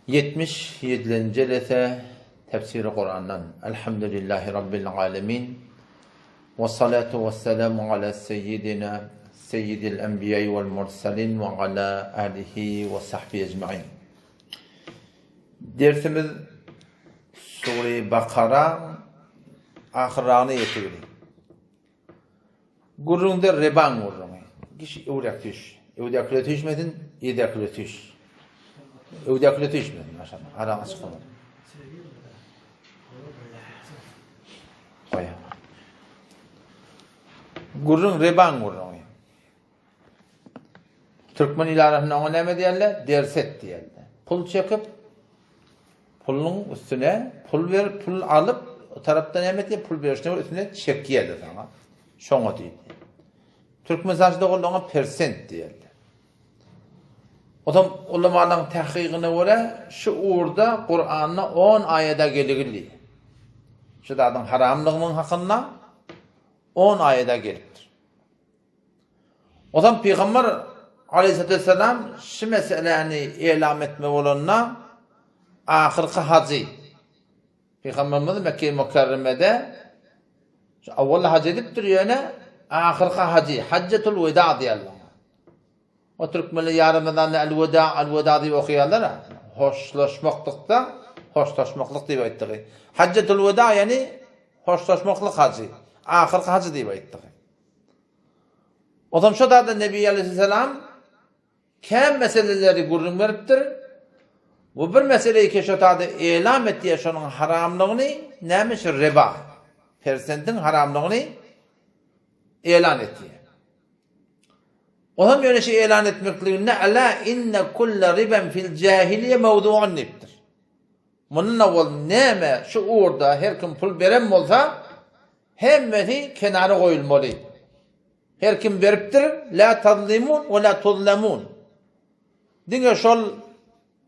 77-nji jelese Tefsiri Kurandan. Elhamdülillahi Rabbil alemin. Ve salatu ve selamu ala seyyidina seyyidil enbiya'i vel mursalin ve ala alihi ve sahbihi ecmain. Dersimiz Sure Bakara ahyrragyna ýetigli. Gürrüňde rebaň gürrüňi. Kişi öwräk düş. Öwdäkile tüýşmesin, ýedäkile tüýş. Öwdäkile tüýşmesin, maşallah. Araň açyk bolsun. Goýa. Gürrüň rebaň gürrüňi. Türkmen il arasynda oňa näme diýerler? Derset diýerler. Pul çekip, puluň üstüne pul berip, pul alyp, o tarapda näme etýär? Pul berişine üstüne çekýär-de saňa. Şoňa diýdi. Türkmenistançda ol oňa persent diýerler. Otam ulamalaryň tahkygyna görä, şu ugurda Kuranda 10 aýada geligili. Şu zadyň haramlygynyň hakynda 10 aýada gelipdir. Ozal Pygamber aleýhissalatu wesselam şu meseläni elam etme bolanda ahyrky hajy Pygamberimiz Mekke-i Mükerremede şu awwal haj edipdir ýöne ahyrky hajy hajjatul weda diýerler. O türkmenler ýa Ramazanda el weda el weda diýip okaýarlar. Hoşlaşmaklykda hoşlaşmaklyk diýip aýtdygy. Hajjatul weda ýani hoşlaşmaklyk hajy, ahyrky hajy diýip aýtdygy. Ozam şo zada Nebi aleýhissalam kän meseleleri gürrüň beripdir. Bu bir meseleyi ki şo zada elam etýär şonuň haramlygyny, näme şu riba, persentiň haramlygyny elan etýär. Ozam ýöne şu elan etmekliginde ala inne kulle riben fil jahiliýe mewdu'un diýipdir. Mundan owal näme şu ugurda her kim pul beren bolsa, Hemmesi kenara goýulmaly. Her kim beripdir, la tazlimun we la tuzlamun. Diňe şol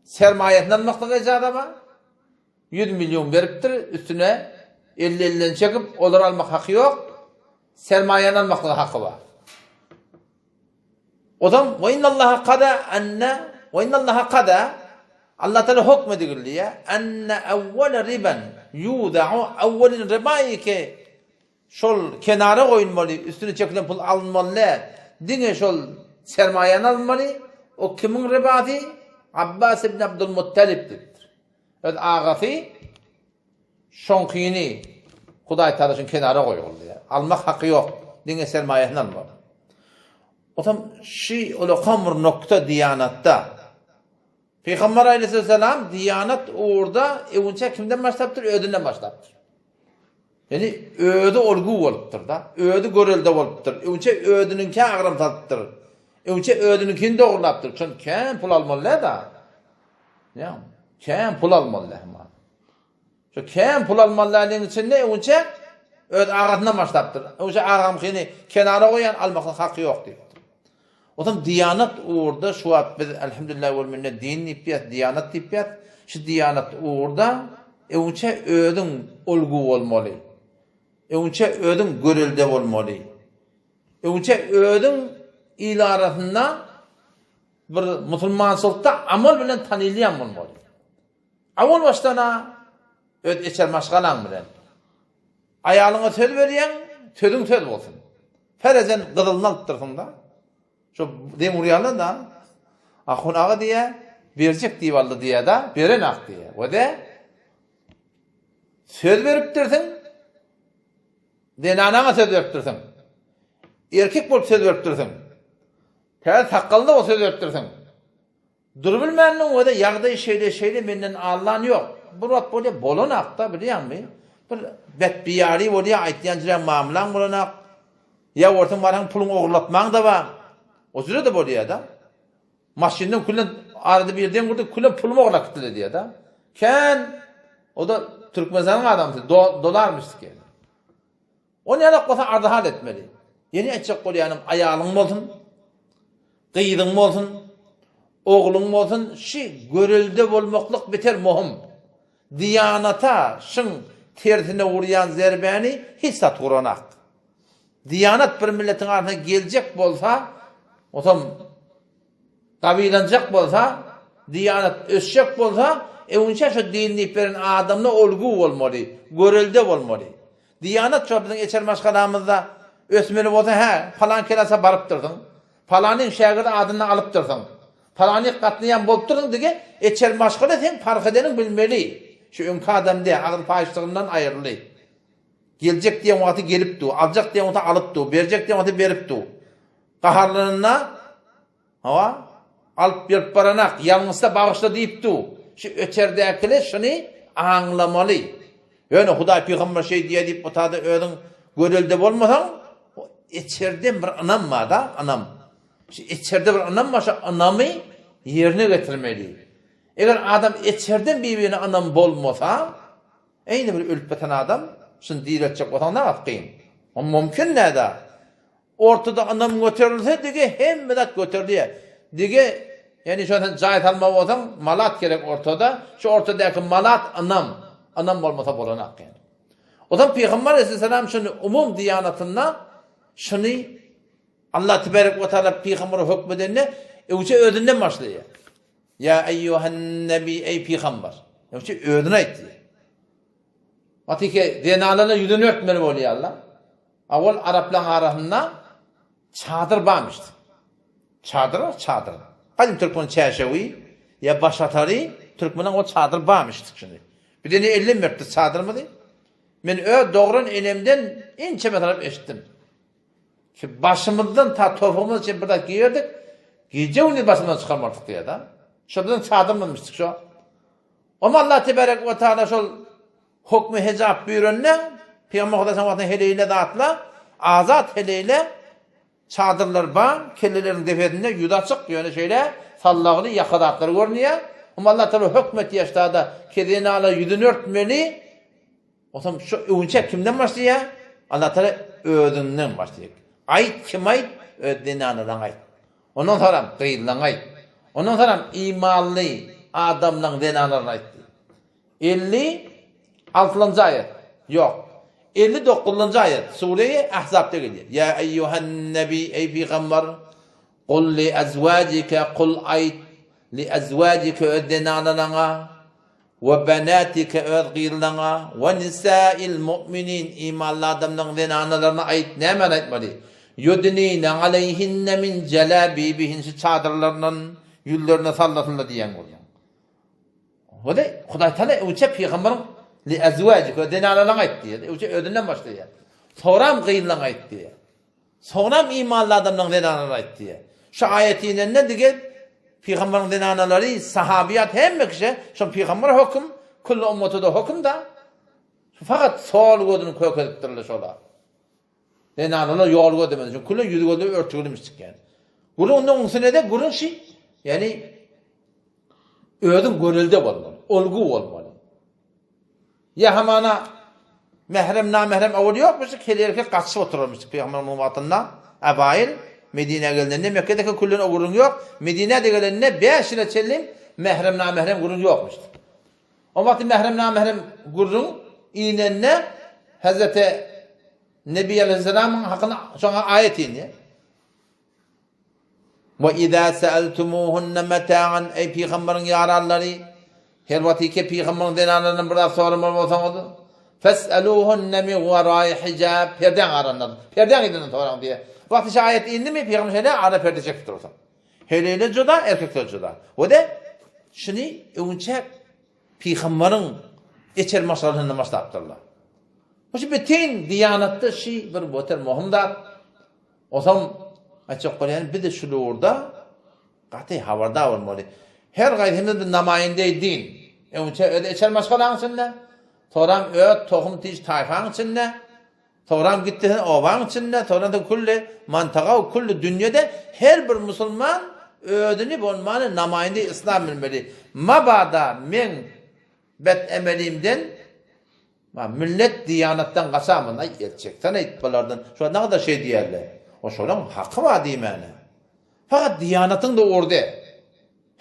sermaýasyny almaklyga ejaza bar. 100 million beripdir, üstüne 50-50-den çekip, olary almak haky ýok. Sermaýany almaklyga haky bar. Ozam we innallaha kada anna we innallaha kada Allah Teala hukm edigildi anna awwal riban yuda'u awwalin riba ki şol kenara goýulmaly, üstüne çekilen pul alynmaly däl. Diňe şol sermaýany alynmaly. O kimiň ribasy? Abbas ibn Abdul Muttalib diýipdir. Öz agasy Şoňkyny Hudaý Taala üçin kenara goýuldy. Almak haky ýok. Diňe sermaýasyny almaly. Otam şi ulakam bir nokta diýanatda. Pygamber aleyhisselam diýanat ugurda öwünçä kimden başlapdyr? Özünden başlapdyr. Ýani özi olgu bolupdyr da. Özi görelde bolupdyr. Öwünçä özüniňkä agram salypdyr. Öwünçä özüniňkini dogrulapdyr. Çünki kän pul almaly da. Ýa, kän pul almaly da. Şu kän pul almalylaryň içinde öňçe öz agasyndan başlapdyr. Öňçe agamkyny kenara goýan almaklyk haky ýok diýipdir. Otam diýanat ugurda şu wagt biz elhamdülillah wal minne din diýip diýýäs, diýanat diýip diýýäs. Şu diýanat ugurda öňçe özüň ulgy bolmaly. Öňçe özüň görelde bolmaly. Öňçe özüň il arasynda bir musulmançylykda amal bilen tanylýan bolmaly. Awal başdan-a öz içer maşgalaň bilen. Aýalyňa söz berýäň, sözüň söz bolsun. Ferezen gyzylyny alypdyrsyň-da. Şo dem urýarlar-da. Ahun aga diýýä, berjek diýip aldy diýýä-da, berenak diýýä. We-de söz beripdirsiň, zenanaňa söz beripdirsiň. Erkek bolup söz beripdirsiň. Täze sakgalyna bolup söz beripdirsiň. Durubilmändiň wada ýagdaý şeýle şeýle menden allan ýok. Bir wagt bolýa bolanakda bilýäňmi? Bir betbiýary bolýa aýtýan jüreň mamlaň bolanak. Ýa bolsaň barhaň puluň ogurlatmaň-da bar. O jüre-de bolýa-da. Maşyndan külen arada bir deň gurdy külen pulumy ogurlap gitdiler diýýä-da. Kän o-da Türkmenistanyň adamsy dolarmyş. Ony ýalak bolsa arzy-hal etmeli. Ýene aýtjak bolýanym aýalyň bolsun, gyzyň bolsun, ogluň bolsun, şi görelde bolmaklyk beter mohum. Diýanata şyň tersine urýan zerbäni hiç zat uranak. Diýanat bir milletiň arasyna geljek bolsa, otam gawylanjak bolsa. Diýanat ösjek bolsa, öňünçä şo din diýip beren adamda olgu bolmaly, görelde bolmaly. Diýanat şo biziň içeri maşgalamyzda ösmeli bolsa, hä, palan kelasa barypdyrsyň, palanyň şägirdi adyny alypdyrsyň, palany gatnaýan bolupdyrsyň dige, içeri maşgala seň parh edeniň bilmeli. Şu öňki adam dä, agyz paýyşlygyndan aýryldy. Geljek diýen wagty gelip dur, aljak diýen wagty alyp dur, berjek diýen wagty berip dur. Gaharlananda Hawa, alyp berip baranak, ýalňyşsa bagyşla diýip dur. Şu öterdäkiler şuny aňlamaly. Ýöne Hudaý pygamber şeý diýýär diýip otada özüň görelde bolmasaň, içerden bir ynam bar-da, ynam. Şu içerde bir ynam bar, şu ynamy ýerine getirmeli. Eger adam içerden bir-birine ynam bolmasa, eýni bir ölüp biten adam, şuny direltjek bolsaň nagat kyn. O mümkin däl-de. Ortada ynam göterilse dige hemme zat göterilýär. Dige ýani şo sen jaý salmak bolsaň malat gerek ortada. Şu ortadaky malat ynam. Ynam bolmasa bolanak ýani. Ozan Pygamber aleyhisselam şuny umum diýanatynda şuny Allah tebarek we taala pygambere hökmedende öwje özünden başlaýar. Ýa eýýuhan nebi eý pygamber. Öwje özüne aýtýar. Atike zenanlara ýüzüni örtmeli bolýarlar. Owal araplaň arasynda çadyr barmyşdy. Çadyr bar, çadyr. Gadym türkmen çärşewi ýa başatary türkmeniň ol çadyr barmyşdy şuny. Biz indi elden beripdik çadyrymyzy. Men öz dogran enemden ençeme tarap eşitdim. Şu başymyzdan ta topugymyza çenli bir zat giýerdik, gije-gündiz başymyzdan çykarmardyk diýýär-de. Şo biziň çadyrymyzmyşdyk şo. Oňa Allah tebarek we taala şol hokmy hejap buýranda, Pygamber Hudaýyň wagtynda heleýle zatla, azat heleýle çadyrlar bar, kelleleriniň depesinde ýüzi açyk, ýöne şeýle sallagly ýaka zatlary görünýär. Oňa Allah taala hökm etýär ştada, kezenalar ýüzüni örtmeli. Onsoň şu öwünçek kimden başlaýar? Allah taala özüňden başlaýar. Aýt kim aýt? Öz zenanalaň aýt. Ondan soňam gyzlaň aýt. Ondan soňam imanly adamlaň zenanlaryna aýt diýdi. 56-njy aýat. Ýok. 59-njy aýat. Sure-i Ahzabda gelýär. Ýa eýýuhan nebi, eý pygamber, kul li azwajike, kul aýt, li azwajike öz zenanalaňa, We benatike öz gyzlaňa, we nisail mu'minin imanly adamlaryň zenanalaryna aýt, nämäni aýtmaly? Ýudnine aleýhinne min jelabibihin şu çadyrlaryndan ýüzlerine sallasynlar diýýän bolýaň. Hode Hudaý Taala öwçe pygamberiň li azwajike zenanalaryna aýt diýýär. Öwçe özünden başlaýar. Soram gyzlaňa aýt diýýär. Soňram imanly adamlaryň zenanalary aýtdy. Şu aýat inende dige Pygamberiň zenanalary, sahabiýat hemme kişi şol pygamber höküm, külli ummata-da höküm da. Fakat sol gözüni kökezipdirler şola. Zenanalar ýol gözlemedi. Çünki külli ýüz gözleri örtügilimiş çykýan. Gürrüň onda de gürrüň şi, ýani özüň görelde bolmaly, olgu bolmaly. Ýa hamana mährem namährem owal ýokmyş, kel erkek gaçyp oturarmyş pygamberimiziň wagtynda Abaýyl Medinä gelnende Mekgedeki küllen o gürrüň ýok, Medinä-de gelende bäş ýyla çenli mährem namährem gürrüň ýokmyş. O wagty mährem namährem gürrüň inende Hezreti Nebi aleýhissalamyň hakyna şoňa aýat indi. We izâ seeltumûhunne metâ'an Eý pygamberiň ýaranlary, her wagtyky pygamberiň zenanlaryndan bir zat soramaly bolsaňyz, fes'elûhunne min werâi hijâb perdäň arandan, perdäň yzyndan soraň diýýär. Wagty şu aýat indimi, pygamber şeýle ara perde çekip dursa. Heleýler juda, erkekler juda. We-de şuny öňünçä pygamberiň içeri maşgalasyndan başlapdyrlar. Bu şu bütin diýanatda şi bir beter möhüm zat. Osam aýtjak bolýan biz şu ugurda gaty habardar bolmaly. Her gaýsymyz bir namaýyndeý din. Öňçe öz içer maşgalaň içinde, soram öz tohum tiş taýfaň içinde, soram gitdi sen obaň içinde, soram sen külli mantaga külli dünýede her bir musulman özüni bolmany namaýyndeý yslam bilmeli. Mabada meň bet emelimden Ma millet diýanatdan gaçamyn aý el çeksen aýt bulardan şo nagada şeý diýerler. O şolaň haky bar diýmäne. Fakat diýanatyň da urdy.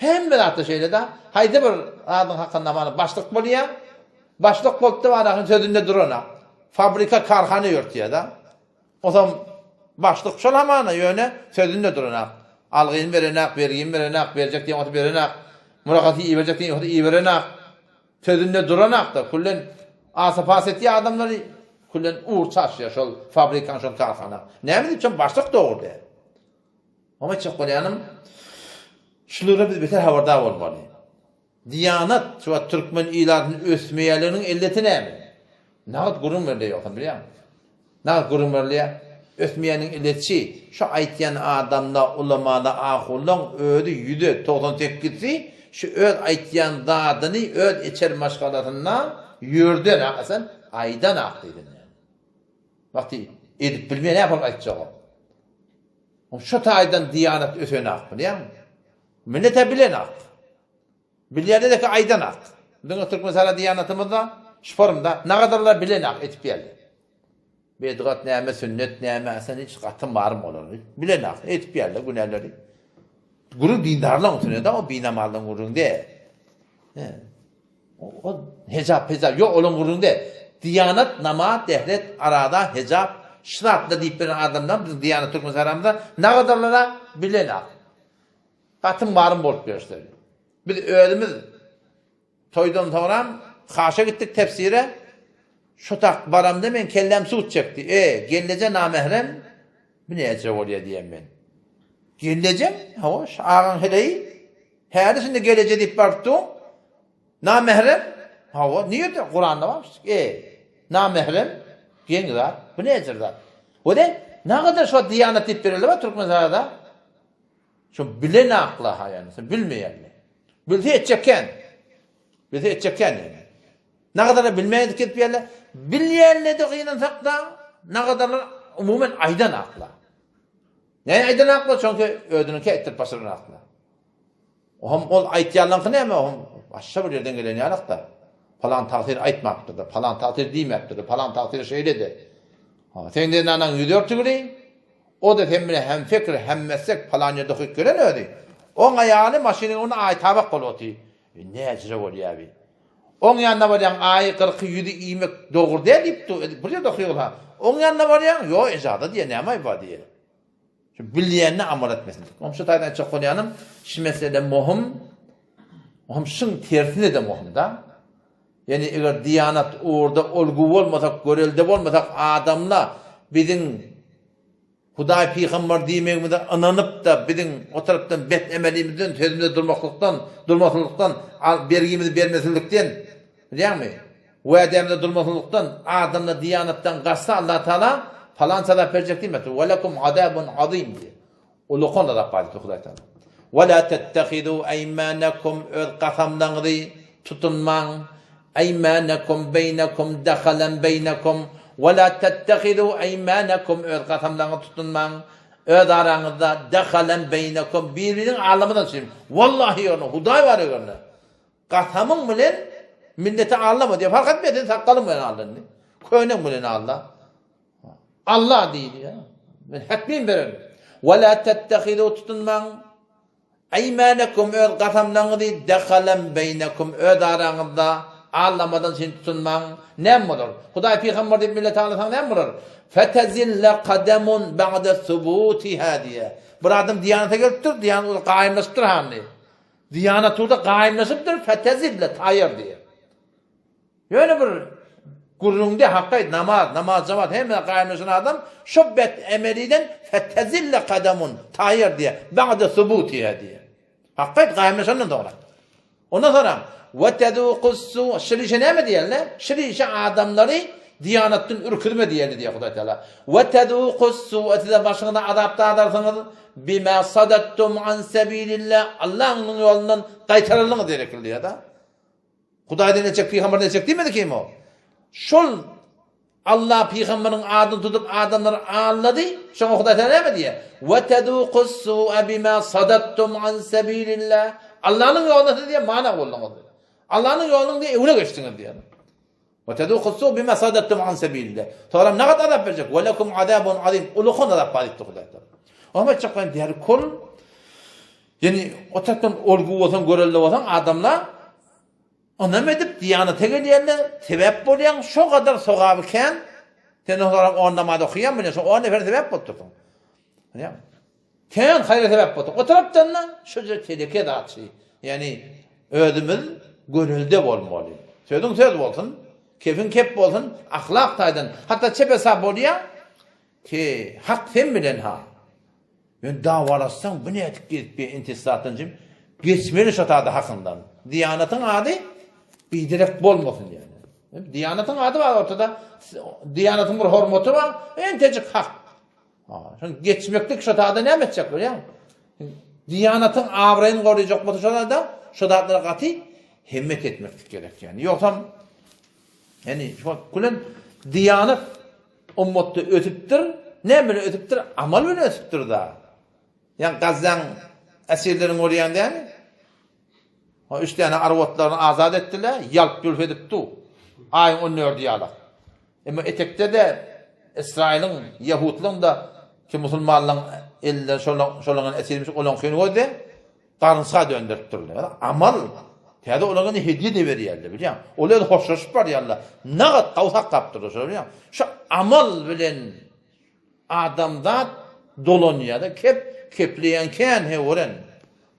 Hemme zatda şeýle da haýsy bir zadyň hakynda mana başlyk bolýa. Başlyk bolup da mana sözünde durana. Fabrika karhana ýörtýär da. Osam başlyk şol hamana ýöne sözünde duranak. Algyny berenak, bergini berenak, berjek diýen wagty berenak. Murakaty iberjek diýen ýokdy, iberenak. Sözünde duranak-da, küllen asa-pas etýär adamlary, küllen ugur çaşýar şol fabrikaň, şol karhanaň. Näme diýip, şol başlyk dogry däl. Oňa aýtjak bolýanym, şulara biz beter habardar bolmaly. Diýanat şu wagt türkmen ilatynyň ösmeýänliginiň illeti näme? Nagt gürrüň berilýär ýogsam bilýäňmi? Nagt gürrüň berilýär. Ösmeýäniň illetçi şu aýtýan adamda ulamada ahunlaň özi ýüze 90 sekizsi şu öz aýtýan zadyny öz içeri maşgalasynda ýörden asan aýdan ak diýsin ýaly. Wagty edip bilmeýän näme bolup aýtjak ol. Şu taýdan diýanat ösenak bilýäňmi? Millete bilenak. Bilýänedeki aýdanak. Diňe Türkmenistana diýanatymyzda şu forumda nagadarlar bilenak etip geldi. Bedgat näme, sünnet näme, sen hiç gatym barym olary. Bilenak etip geldi günäleri. Gürrüň dindarlaryň üstüne de o binamazlaryň gürrüň de. O hejap hejap ýok olaryň gürrüň de. Diýanat, namaz, dehret, arada, hejap, şu zatlar diýip beren adamlar biziň diýanat Türkmenistanymyzda nagadarlara bilenak. Gatym garym bolup ýörse. Biz özümiz toýdan soňram Haşa gitdik tefsire. Şo tak baramda men kelläm suw çekdi. E, gelneje namährem, bu näçe bolýa diýen men. Gelnejem, hawa, şu agaň heleýi, häli şindi geleje diýip baryp dur. Namährem, hawa, nirde? Kuranda barmyş. E, namährem, geň zat, bu näçe zat. O de, nagadar şo diýanat diýip bereli bar Türkmenistanda. Şo bilen akla ha ýani, sen bilmeýänmi? Bilse etjek kän. Bilse etjek kän ýani. Nagadarlar bilmeýän edip ýerler, bilýänler-de gynansak da, nagadarlar umumen aýdan akla. Näme aýdan akla? Çünki özüniňki etdirip başaran akla. Ohm ol aýtýanlaryňky näme? Ohm başga bir ýerden gelen ýalak-da. Palan tagsyr aýtmapdyr-da, palan tagsyr diýmäpdir-de, palan tagsyr şeýle-de. Ha, sen zenanaň ýüz örtügini, o-da sen bilen hemfikir, hemmesek palan ýerde okyp gelen özi. Oň aýaly maşynyň öňünde aý tabak bolup otyr. E, näjire bolýar bi? Oň ýanyna barýaň, aýy gyrky ýüzi iýmek dogry däl diýip dur, bir ýerde okyp ha. Oň ýanyna barýaň, ýo, ejaza diýýär, näme aýby bar diýýär. Şu bilýänine amal etmeslik. Oň şu taýdan aýtjak bolýanym, şu mesele möhüm. Ohm şuň tersine de möhüm da. Ýani eger diýanat ugurda olgu bolmasak, görelde bolmasak, adamla biziň Hudaý pygambar diýmegimize ynanyp-da, biziň o tarapdan bet emelimizden, sözümizde durmaklykdan, durmaslykdan, bergimizi bermesizlikden, bilýäňmi? Wädämize durmaslykdan, adamla diýanatdan gaçsa Allah Taala palança azap berjek diýmedi. Ve lekum azabun azim diýdi. Ulukan azap bar diýdi Hudaý Taala. Ve la tettehizu eýmanakum öz kasamlaryňyzy tutunmaň. Eýmanakum beýnekum dahalan beýnekum. Ve la tettehizu eýmanakum öz kasamlaryňyzy tutunmaň. Öz araňyzda dahalan beýnekum bir-biriň alamadan üçin. Wallahi ýörne Hudaý bar ýörne. Gasamyň bilen milleti aldama diýýär. Fark etmeýär, sen sakgalyň bilen alda indi. Köneň bilen alda. Allah diýdi. Men hetmin bererin. Ve la tettehizu tutunmaň. Eýmänekum öz gasamlaryňyzy dehalan beýnekum öz araňyzda aldamadan üçin tutunmaň. Näme bolar? Hudaý pygamber diýip milleti aldasaň näme bolar? Fetezille kademun ba'de subutiha diýýär. Bir adam diýanata gelipdir, diýanat gaýymlaşypdyr hany. Diýanatuda gaýymlaşypdyr, fetezille taýar diýýär. Ýöne bir gürrüňde hakyt, namaz, namaz jamat hemme gaýymlaşan adam şo bet emeliden fetezille kadamun taýar diýýär. Ba'de subutiha diýýär. Hakyt gaýymlaşandan soňra. Ondan soňra we tezuqussu şirişe näme diýerler? Şirişe adamlary Diýanatdan ürküzme diýeli diýýär Hudaý Teala. We tezuqus su'a size başyňyza azap dadarsyňyz bima sadattum an sebilillah Allahyň ýolundan gaýtaryldyňyz diýerek diýýär-de. Hudaýdan etjek, pygamberden etjek diýmedi kim o? Şol Allah pygamberiň adyny tutup adamlary aldady. Şoňa Hudaý Teala näme diýýär? We tezuqus su'a bima sadattum an sebilillah Allahyň ýolundan siz diýýär mana bolduňyz. Allahyň ýolundan diýýär öwre geçdiňiz diýýär. We tezuqus-su bima sadattum an sebilillah. Soňra nagat azap berjek. We lekum azabun azim. Ulukan azap bar diýipdir Hudaý Taala. Oňa aýtjak bolýan diýer kul. Ýani o tarapdan olgu bolsaň, görelde bolsaň adamlar ynam edip diýanata gelýärler, sebäp bolýaň, şo gadar sogaby kän. Sen olara on namaz okaýan bilen şo on nefer sebäp bolup dursuň. Kän haýra sebäp bolduň. O tarapdan-da şu teleke zatçy. Ýani. Özümiz görelde bolmaly. Sözüň söz bolsun, kepiň kep bolsun, ahlak taýdan. Hatda çep hesap bolýar ki, hak sen bilen ha. Ýöne dawalaşsaň bu nädip gezip bir inteslatdan jim geçmeli şo tada hakyňdan. Diýanatyň ady biderek bolmasyn ýöne. Diýanatyň ady bar ortada. Diýanatyň bir hormaty bar. Entejik hak. Şony geçmeklik şo tada näme etjek bolýaň? Diýanatyň abraýyny gorajak bolsa şo tada şo zatlara gaty hemmet etmeklik gerek ýani. Ýogsam ýani şo kulen diýanat ummatda ösüpdir. Näme bilen ösüpdir? Amal bilen ösüpdir da. Ýa Gazzaň esirlerini görýän dämi? O üç däne arwatlaryny azat etdiler, ýalp-ýulp edip du. Aýyň on dördi ýalak. Emma etekde-de Ysraýylyň, ýahudlaryň-da ki musulmanlaryň elinden şolaň esirmiş olaňkyny gözde garynçga dönderipdirler. Amal täze olaňa indi hedýe-de berýärler, bilýäň. Olar hoşlaşyp barýarlar. Nagat gawy saklapdyrlar şolary, bilýäň. Şu amal bilen Adamzat dolanýada kep kepleýän kän heworen.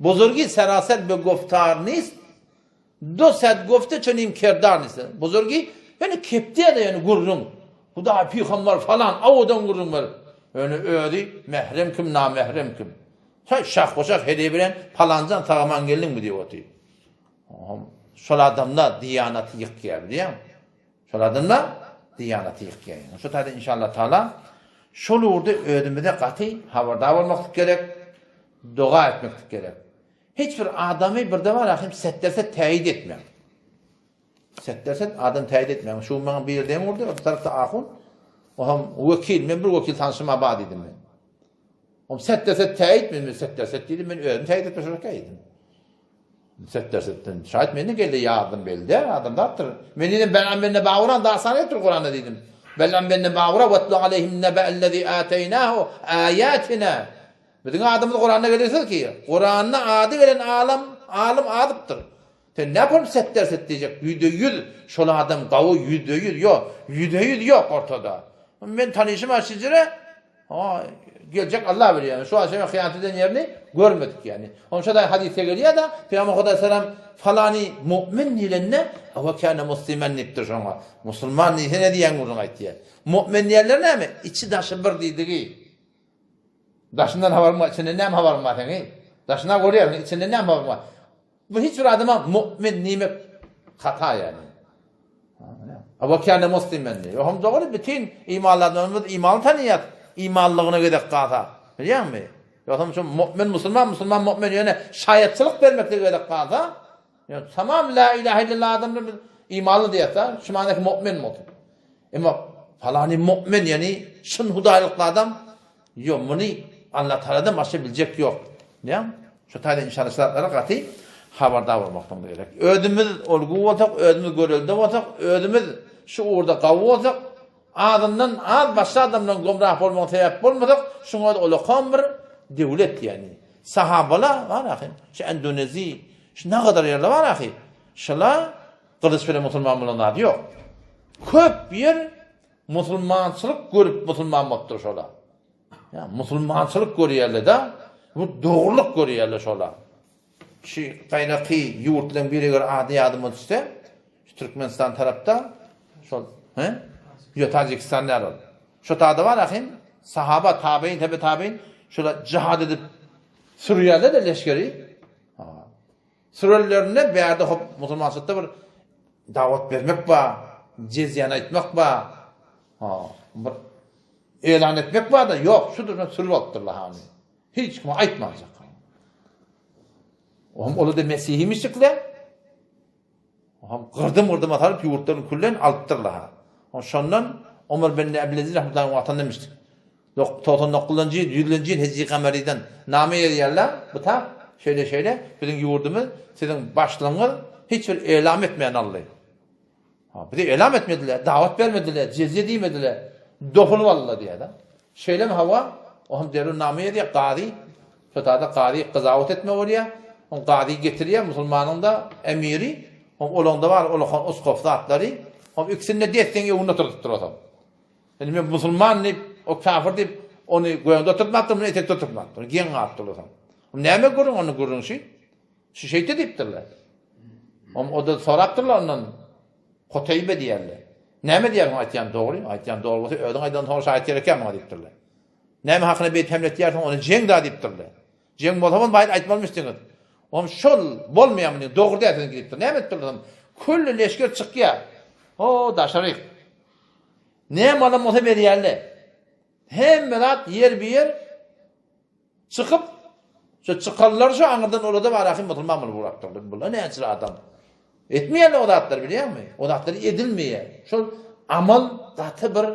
Buzurgi seraser be goftar nist, do sed gofte çenim kerdar nist. Buzurgi ýöne kepdeýada ýöne gürrüň. Hudaý pygambar falan owadan gürrüň berip. Ýöne özi mährem kim namährem kim. Şaý şah-başah heleý bilen palanjan sagaman geldiňmi diýip otyr. Şol adamlar diýanaty ýykýar bilýäňmi? Şol adamlar diýanaty ýykýar. Şu taýda inşallah taala şol ugurda özümize gaty habardar bolmaklyk gerek, doga etmeklik gerek. Hiç bir adamy birde bar ahim setderset täýit etmäň. Setderset adam täýit etmäň. Şu maňa bir dem urdy, o tarapda ahun. O hem wekil, men bir wekil tanşyma bar diýdim men. Om setderset täýit, men setderset diýdim, men özüm täýit etmeşek diýdim. Setdersetden şaýt meni geldi ýazdym belli adamzatdyr. Men diýdim Belam benne Baura dastan etdir Kuranda diýdim. Belam benne Baura wetlu aleyhim nebe'ellezi ateýnahu ayatina. Biziň adymyz Kuranda gelirsiz ki, Kuranda ady gelen alam alym azypdyr. Sen ne bolup setderset diýjek 100% şol adam gawy 100% ýok. 100% ýok ortada. Men tanyşym aşyjyre Ha, geljek Allah bilýär. Şu an şeýle hyýanat eden ýerini görmedik ýani. Onça da hadysda gelýär-de, Pygamber Hudaý salam falany mu'min diýlende, we kana muslimen diýipdir şoňa. Musulman diýse ne diýen gürrüň aýtýar. Mu'min diýenler näme? Içi daşy bir diýdigi. Daşyndan habaryň bar, içinden näme habaryň bar seň? Daşyndan görýärsiň, içinden näme habaryň bar? Bu hiç bir adama mu'min diýmek hata ýani. Abu kâne muslimen diýip. Ohm dogry bütin imanly adamymyz imanly tanýar. Imanlygyna gezek galsa. Bilýäňmi? Ýogsam şu mu'min musulman, musulman mu'min ýöne şaýatçylyk bermeklige gezek galsa, ýa tamam la ilahe illallah adamlar biz imanly diýýär, şu manada mu'min bolsun. Emma falany mu'min ýani çyn hudaýlykly adam Ýok, muny Allatagaladan başga biljek ýok. Näme? Şu taýda inşallah şu zatlara gaty habardar bolmaklygymyz gerek. Özümiz olgu bolsak, özümiz görelde bolsak, özümiz şu ugurda gawy bolsak, azyndan az başga adamlaryň gomrah bolmagyna sebäp bolmasak, şuňa da ulakam bir döwlet ýani. Sahabalar bar ahy, şu Endonezi, şu nagadar ýerler bar ahy. Şular gylyç bilen musulman bolan zady ýok. Köp ýer Musulmançylyk görüp musulman bolupdyr şola. Ya musulmançylyk görýärler da, bu dogrulyk görýärler şola. Şu gaýraky ýurtlaryň biri eger ady ýadyma düşse, şu Türkmenistan tarapda şol, he? Ýok, Täjigistan däl ol. Şo tada bar ahim, sahaba, tabein, tebe tabein, şola jihad edip sürýärler-de leşgeri. Sürenlerinde bärde hop musulmançylykda bir dawat bermek bar, jezýany aýtmak bar, ha, bir elan etmek bar da ýok, şu durna sürüp alypdyrlar hany. Hiç kime aýtmanjak. Ohm ola da mesihimişikler. Ohm gyrdym-gyrdyma salyp ýurtlaryny küllen alypdyrlar ha. Şondan Omar bin Abdülaziz rahmetullahi wagtynda demişdik. 99-njy ýyl, ýüzlenji ýyl hijri kamerydan name ýazýarlar, bu ta şeýle-şeýle biziň ýurdumyz siziň başlygyňyz hiç bir elam etmän aldy. Ha, bize elam etmediler, dawat bermediler, jezýe diýmediler, dokunyp aldylar diýýär-de. Şeýlemi hawa, o hem derrew name ýazýar, gazy, şo taýda gazy gyzawat etme bolýar, oň gazy getirýär, musulmanyň-da emiri, oň olaňda bar olakan uskof zatlary, oň ikisini-de desseň öňünde oturdypdyr otam. Indi men musulman diýip, o kafir diýip, ony göňde oturtmapdyr, muny etekde oturtmapdyr. Geň galypdyr otam. Näme gürrüň, ony gürrüň şi? Şu şeýte diýipdirler. Om o-da sorapdyrlar ondan. Kuteýbe diýerler. Näme diýersiň aýtýan dogry? Aýtýan dogry bolsa özüň aýdan soň şaýat gerekýä muňa diýipdirler. Näme hakyna beýdip hemle etýärsiň ony jeň da diýipdirler. Jeň bolsa muny baýt aýtmalymyşdyňyz. Om şol bolmaýar muny dogry däl siziňki diýipdir. Näme etipdirler soň? Külli leşger çykýar. O daşaryk. Näme alan bolsa berýärler. Hemme zat ýer bi ýer çykyp, şo çykanlar şo aňyrdan olada bar ahym musulman bolup ugrapdyrlar. Bular näçe adam. Etmeýärler o zatlary bilýäňmi? O zatlar edilmeýär. Şol amal gaty bir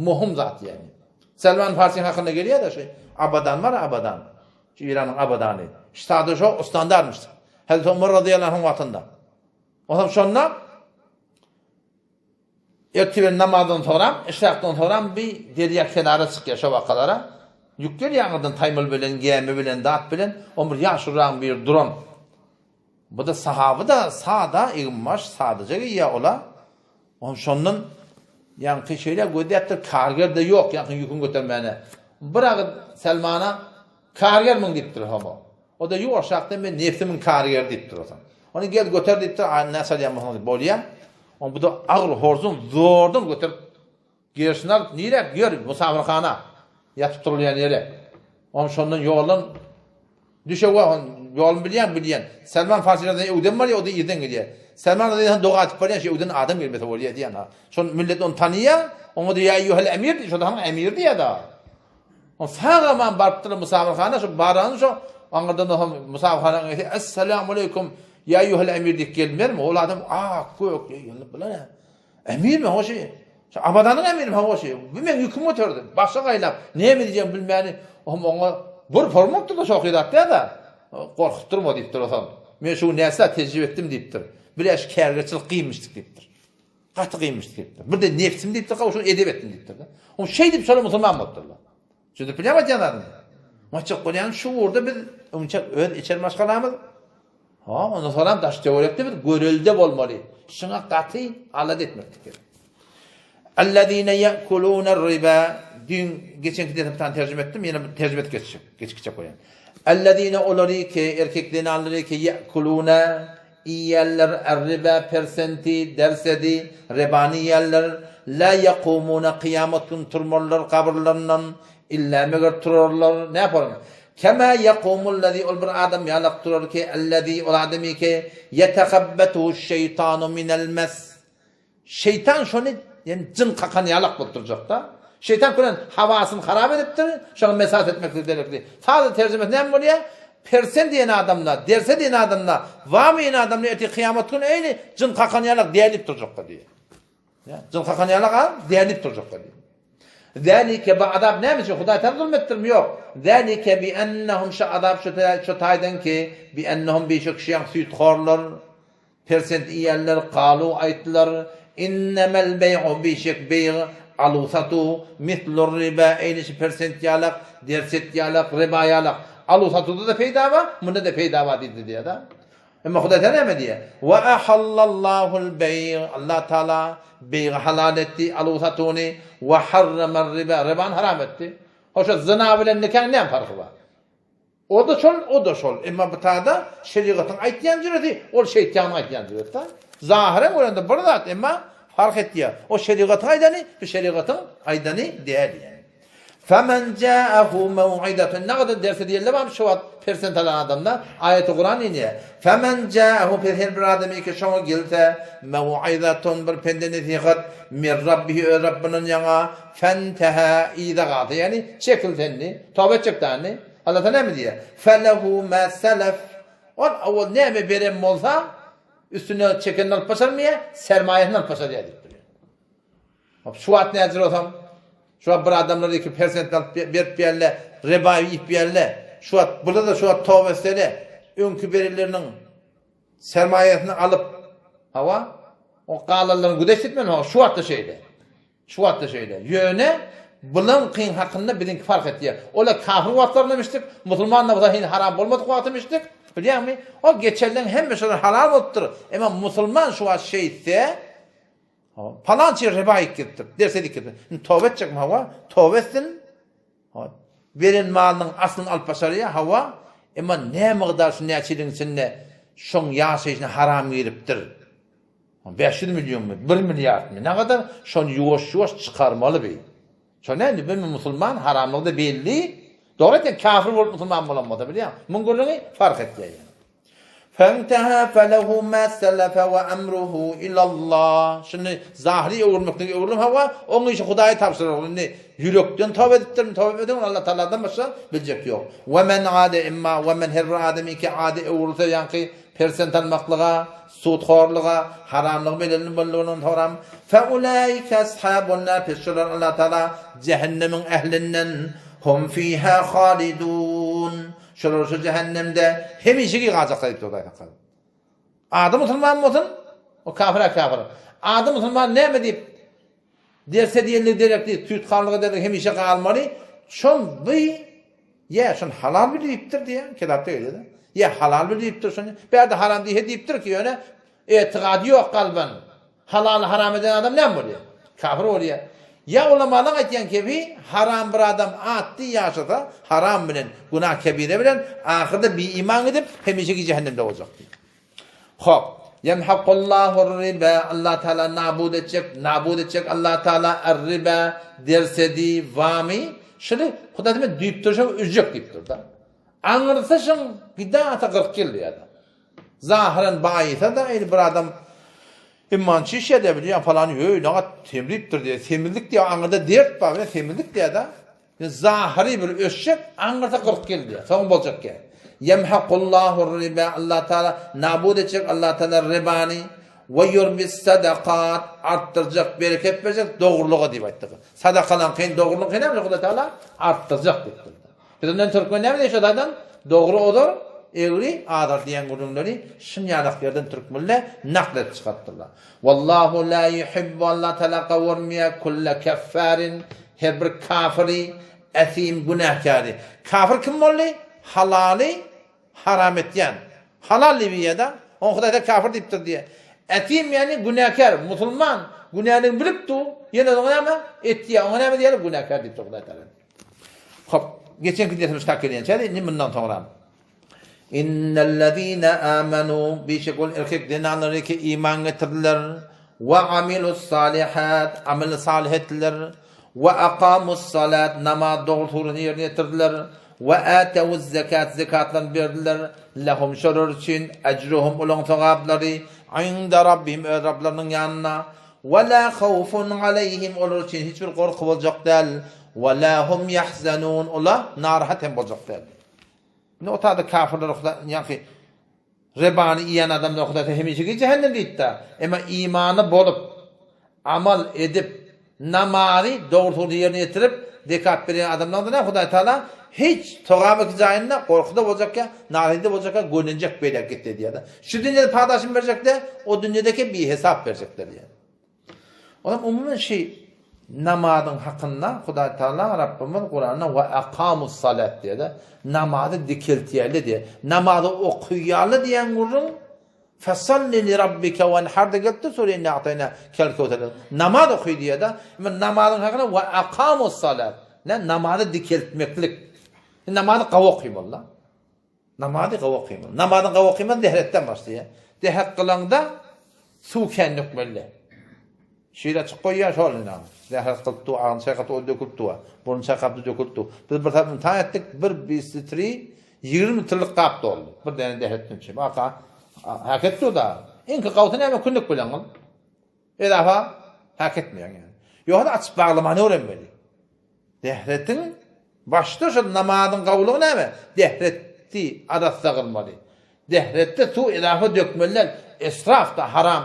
möhüm zat ýagny. Selman Farsi hakynda gelýär-de şu Abadan bar Abadan. Şu Eýranyň Abadany. Ştada şo standartmyş. Hazreti Omar razyýallahu anhuň wagtynda. Onsoň şonda Ertir namazdan soňram, işrakdan soňram bir derýa kenara çykýar şo wakalara. Ýük gelýär aňyrdan taýmyl bilen, gämi bilen, zat bilen. On bir ýaşulyragyň biri duran. Bu-da sahaby-da, sada, eginbaş, sadaja geýýär ol-a. On şondan ýaňky şeýle gözläpdir, karger-de ýok ýaňky ýüküni götermäne. Bir agyz Selmana Kargermiň diýipdir hamo. O-da ýuwaşrakdan men nebsimiň kargeri diýipdir osaň. Ony gel göter diýipdir, a nä salýan bolsaň diýip bolýa. Oň bu-da agyr horzun zordan göterip gerşini alyp niräk ýör musafirhana ýatyp turulýan ýere. Oň şondan ýoldan düşege on ýoluny bilýän bilýän. Selman Farsy öwden barýar, o-da irden gelýär. Selman razyýallahu doga atyp barýan şu öwden adam gelmese bolýar diýýän. Şol millet ony tanyýar, oňa-da ýa eýýuhel emir diýip, şo-da hanyň emiri diýýär-de. On sag-aman barypdyrlar musafirhana, şo barany şo aňyrdan da musafirhananyň eýesi Essalamu aleýkum, ýa eýýuhel emir diýip gelmezmi? Ol adam ak, gök, ýa bular nä? Emirmi ho şi? Şo Abadanyň emirimi ho şi? Bu meň ýükümi göterdi. Başy gaýlap, näme diýjegini bilmäni, ohm oňa bir hormatdyr-da şo hyzat däl-de. Gorkup durma diýipdir otam. Men şu gün näçe tejribe etdim diýipdir. Biläş kärgerçilik kynmyşdyk diýipdir. Gaty kynmyş diýipdir. Bir de nebsim diýipdir, gowşuň edep etdim diýipdir. Oň şeýdip şolar musulman bolupdyrlar. Düşünip bilýärmi aýdýan zadymy? Maçak bolýan şu ugurda biz öňçe öz içeri maşgalamyz, ha, ondan soňam daş töwerekde biz görelde bolmaly. Şuňa gaty alada etmeklik gerek. Allazina ya'kuluna riba Dün geçenki dersim bir tane tercüme etdim, ýene bir tercüme edip geçjek, geçikjek bolýan. Allazina olary ki erkek zenanlary ki ya'kuluna Iýerler er-riba persenti, dersedi, rebany iýerler, la ýakumuna kyýamat gün turmarlar gabyrlaryndan, illa meger turarlar, näporyn? Kema ýakumullezi ol bir adam ýalak turar ki, ellezi ol adamy ki, ýetehabbetuhuş-şeýtanu minel mes. Şeýtan şony ýani jyn kakan ýalak bolup durjakda. Şeýtan küren hawasyny harap edipdir, şoňa mesat etmeklik derekli. Sada terjimesi näme bolýar? Persen diýen adamda, derse diýen adamda, wamy diýen adamda ertir kyýamat güni eýni jyn kakan ýalak dälip durjakda diýýär. Ýa, jyn kakan ýalak a dälip durjakda diýýär. Zalike bu azap näme üçin? Hudaý taala zulm etdirmi? Ýok. Zalike bi ennehum şu azap şu şu taýdan ki bi ennehum bi şu kişiýaň süýthorlar Persent iýenler galu aýtdylar, Innemel beý'u bişek beýg, aluw-satuw, mislur riba, eýni şu persent ýalak, derset ýalak, riba ýalak. Aluw-satuwda-da peýda bar, munda-da peýda bar diýdi diýýär-de. Emma Hudaý Taala näme diýýär? Wa ahallallahul beýg, Allah Taala beýgi halal etdi, aluw-satuwyny, wa harramar riba, ribany haram etdi. Hoşa zyna bilen nikaň näme parhy bar? O-da şol, o-da şol. Emma bu tada şerigatyň aýtýan jüresi, ol şeýtanyň aýtýan jüresi-de. Zahyren görende bir zat, emma fark etýär. O şerigatyň aýdany, bu şerigatyň aýdany däl ýaly. Femen ja'ahu mew'izatun Nagada derse diýende bar şu wagt persent alan adamda aýaty Kuran inýär. Femen ja'ahu pes her bir adamy ki şoňa gelse mew'izatun bir pende nesihat min rabbihi öz Rabbyndan ýaňa fenteha yza galsa ýagny çekilse indi toba etjek da indi. Alla näme diýýär? Felehu ma selef. Ol owal näme beren bolsa, üstüne çekenini alyp başarmaýar, sermaýasyny alyp başarýar diýip durýar. Hop, şu wagt näjür bolsam, şu wagt bir adamlar 2 persent alyp berip berle, reba iýip berle. Şu wagt bular da şu wagt toba etsele, öňki berenleriniň sermaýasyny alyp, hawa, o galanlaryny güdeş etmeli, şu wagtda şeýle. Şu wagtda şeýle. Ýöne bulan kyň hakynda biziňki fark etýär. Ola kafir wagtlarynam içdik, musulman da bolsa heniz haram bolmadyk wagtam içdik. Bilýäňmi? O geçenleň hemme şolar halal bolupdyr. Emma musulman şu wagt şeýtse, palança riba iýip gidipdir, derse edip gidipdir. Indi toba etjekmi hawa? Toba etsin. Beren malynyň aslyny alyp başarýar, hawa. Emma näme mygdar şu näçe ýylyň içinde? şoň ýaşaýşyna haram giripdir. 500 millionmy, 1 milliardmy, nägadar şony ýuwaş-ýuwaş çykarmaly bi. Şo näme, bir musulman haramlygy-da belli. Dogry aýtýan, kafir bolup musulman bolan bolsa bilýäň. Muň gürrüňi fark etýär ýöne. Fenteha felehu ma selefe we emruhu ilallah. Şuny zahyry öwürmeklige öwrülip hawa, oň işi Hudaýa tabşyryl. Indi ýürekden toba edipdirmi, toba etmedimi, Allah Tagaladan başga biljek ýok. We men ade emma we men her bir adamy ki ade öwrülse ýaňky persent almaklyga, suthorlyga, haramlygy belirli boldugyny soram. Fe ulaike ashabun nar pes şolar Allah Tagala jähennemiň ählinden hum fiha halidun. Şolar şu jähennemde hemişeki galjaklar diýip Hudaý saklasyn. Ady musulman bolsun, o kafir kafir. Ady musulman näme diýip derse diýenligi derek diýip süýtkanlyga derek hemişe galmaly. Şon bu ýa şon halal bil diýipdir diýen kitapda gelýär. Ýa halal bil diýipdir şony. Bärde haram diýhe diýipdir ki ýöne etigady ýok kalbyn. Halaly haram eden adam näme bolýar? Kafir bolýar. Ýa ulamalaň aýtýan kebi, haram bir adam atdy ýaşasa, haram bilen, günah kebire bilen, ahyrda biiman gidip, hemişeki jähennemde boljak diýip. Hop. Ýemhakullahu riba, Allah Taala nabud etjek, nabud etjek Allah Taala er-riba, dersedi, wamy, şuny Hudaý diýme düýp döşek üzjek diýipdir-da. Aňyrsy şuň giden ata 40 ýyl diýýär. Zahyran baýysa-da indi bir adam imman çişýär diýýär, bilýän falany öý nagat semripdir diýýär. Semizlik diýýär, aňyrda dert bar, bilen semizlik diýýär-de. Zahyry bir öşşek, aňyrsa 40 ýyl diýýär. Soň boljak diýýär. Yemhakullahu riba Allah Taala nabud etjek Allah Taala ribany we yurbis sadakat artdyrjak, bereket berjek dogrulyga diýip aýtdy. Sadakalaryň dogrulygyny näme Hudaý Taala artdyrjak diýipdir. Biz ondan türkmen näme diýýär şo Dogry ozar, egri azar diýen gürrüňleri şunýalak ýerden türkmenler nakl edip çykarypdyrlar. Wallahu la yuhibbu Allah Taala gowurmaýar kulle keffarin her bir kafiri, esim günäkäri. Kafir kim boldy? Halaly haram etýän. Halal diýip iýýär-de, oňa Hudaý Taala kafir diýipdir diýýär. Esim ýagny günäkär, musulman günäni bilip dur, ýene oňa näme etýär, oňa näme diýýär? Günäkär diýipdir Hudaý Taala. Hop, geçenki dersimiz tak gelýänçä indi mundan soňra. Innellezine amanu bişek ol erkek zenanlary ki iman getirdiler we amilus salihat amel salih etdiler we akamus salat namaz dogry suratynda ýerine ýetirdiler we atewuz zekat zekatlaryny berdiler lehum şolar üçin ejruhum olaň sogaplary inde rabbihim öz Rablarynyň ýanynda we la hawfun aleýhim olar üçin hiç bir gorky boljak däl We la hum ýahzanun, olar narahat hem boljak däl. Indi o taýda kafirler Hudaý, ýagny rebany iýen adamlar Hudaý hemişeki jähennem diýipdi. Emma imany bolup, amal edip, namazy dogry sürde ýerine ýetirip, zekat berýän adamlardan näme Hudaý Taala hiç sogap iki jaýynda gorkuda boljakka, naryda boljakka, gönenjek beýläk gitdi diýýär. Şu dünýede padaşyny berjekde, o dünýedeki bihesap berjekler diýýär. Olam umuman şi namazyň hakynda Hudaý Taala Rabbimiz Kuranda we akamus salat diýýär-de, namazy dikeltýärler diýýär. Namazy okaýarlar diýen gürrüň Fesalli li rabbike wenhar diýip gelipdir sure Inna a'tayna kel kewser. Namaz okaý diýýär-de. Emma namazyň hakynda we akamus salat. Ne namazy dikeltmeklik. Namazy gawy okaýmaly. Namazy gowy okymaly. Namazyň gowy okymaly dehretden başlaýar. Dehret kylaňda suw kän dökmeli. Şir açyk goýýar şol ynam. Dehret kylyp dur, agzyny çaýkap dur, dökülip dur. Burnuny çaýkap dur, dökülip dur. Biz bir saat imtihan etdik, bir bisitri 20 litrlik gap doldy. Bir däne dehretden üçin. Aka, hak etdi da. Iňki gawsy näme günlük bilen gyl. Edafa hak etmeýän ýaly. Ýogsa açyp baglamany öwrenmeli. Dehretiň başda şol namazyň gawulygy näme? Dehreti arassa kylmaly. Dehretde suw edafa dökmeli däl. Esraf da haram.